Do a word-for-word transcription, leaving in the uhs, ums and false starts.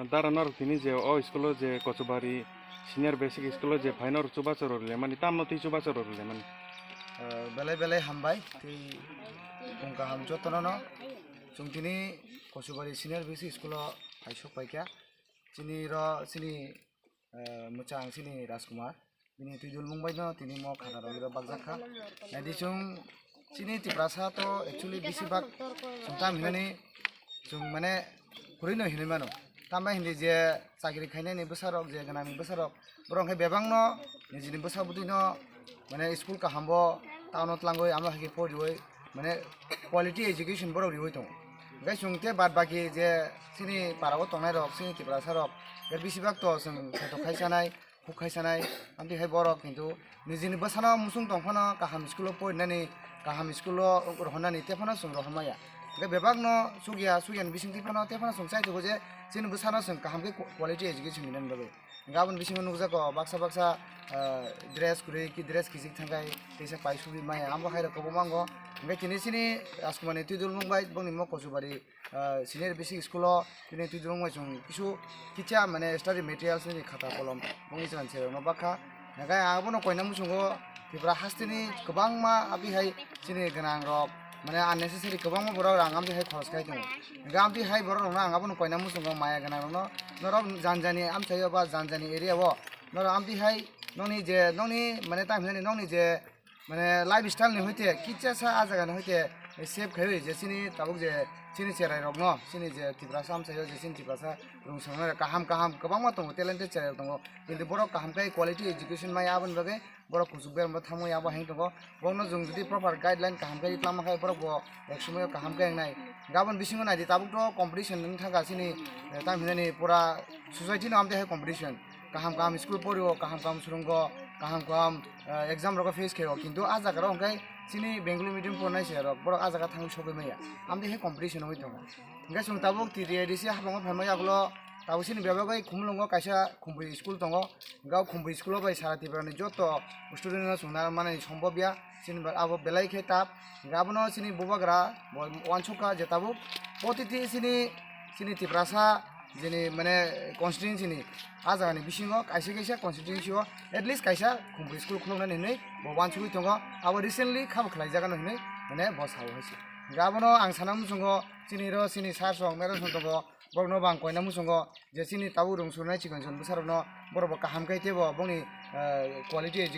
Dara norok tini je o school o je Kochubari Senior Basic School o je phai norok chubachu rwrwlemani, tamno twi chubachu rwrwlemani? Eh, belai belai hambai tei bung kaham jotono no. Chwng tini Kochubari Senior Basic School o hai sok paikha. Chini ro chini, eh, mwchang chini Rajkumar. Bini twi dulmung bai no tini mo khana rok iro bakjak kha. Naidi chwng chini Tiprasa to actually bisi bak chwng tam hinani chwng mane kwrwi no hinwi mano. Tambai hindi je chakri khainani bwsarok je gwnangni bwsarok borok khe bebak no nijini bwsa bwtwi no mane school kaham bo town o tlangwi amo hai khe poriwi mane quality education borok riwi tongo. Hwnkhe chwng tei bad baki je chini para o tongnai rok chini Tiprasa rok bisi bak to chwng kheto khai sanai. Huk khai sanai, amtwi hai borok kintu nijini bwsano muchung tong phano kaham school o porinani, kaham school o rohornani tei phano chwng rohor maya. Hwnkhe bebak no chukya, chukyani bisingtwi phano tei phano chwng chai tongo je chini bwsano chwng kaham khe quality education rinani bagwi. Hwnkhe aboni bisingo nukjago baksa baksa, ah, dress kwrwi ki dress kichik thangkhai teisa pai sugwi maya, amo hai rok kwbangma wngo. Hwnkhe tini chini Rajkumar ni twi dulmung bai bongni mo Kochubari ah, senior basic school o tini twi dwrwng bai chwng kisu kitsa mane study materials ni khata kolom bongni chwng se rokno bakha. Hwnkhe ang abono koina muchungo Tripura hasteni kwbangma abihai chini gwnang rok mane unnecessary kwbangma borok rang amtwi hai khoros khai tongo. Hwnkhe amtwi hai borok rokno ang abono koina muchungo maya gwnang rokno norok janjani amchaio ba janjani area o norok amtwi hai nokni je nokni mane tamo hinani nokni je mane lifestyle ni hoite kitsa sa a jaga ni hoite save khaiwi je chini tabuk je chini cherai rokno chini je Tiprasa amchaio je chini Tiprasa rung swngnai kaham kaham kwbangma tongo, talented cherai rok tongo, kintu borok kaham khe quality education maya aboni bagwi borok kuchuk berma thangwi abo heng tongo. Borokno chwng jodi proper guideline kaham khe ri twlangma khe borok bo ek somoio kaham khe wngnai. Gabon bisingo naidi tabuk to competition wng thangkha chini, eh, tamo hinani pura society no amtwi hai competition. Kaham kaham school porio, kaham kaham swrwngo, kaham kaham, eh, exam rogo face khaio, kintu ah jaga rok hwnkhe chini Bengali medium pornai se rok, borok ah jaga thangwi sogwi maya, amtwi hai competition wngwi tongo. Hwnkhe chwng tabuk T T A D C habango phaima yagulo tabuk chini bebak bai Khumulwngo kaisa Khumbui school tongo, hwnkhe o Khumbui school o bai sara Tripura ni joto student no chwng narwkmani sombobya, chini abo belai khe tough. Hwnkhe abono chini bubagra bo uansukha je tabuk protiti chini, chini Tiprasa jini mane constituency ni ah jaga ni bisingo kaisa kaisa constituency o at least kaisa Khumpui school khuluknani hinwi bo uansugwi tongo. Abo recently khabo khlai jagano hinwi mane bo sao hai se. Hwnkhe abono ang sana muchungo chini ro chini sir song madam song tongo, borokno bo ang koina muchungo je chini tabuk rung surnai chikon chikon bwsarokno borok bo kaham khe teibo bongni, eh, quality education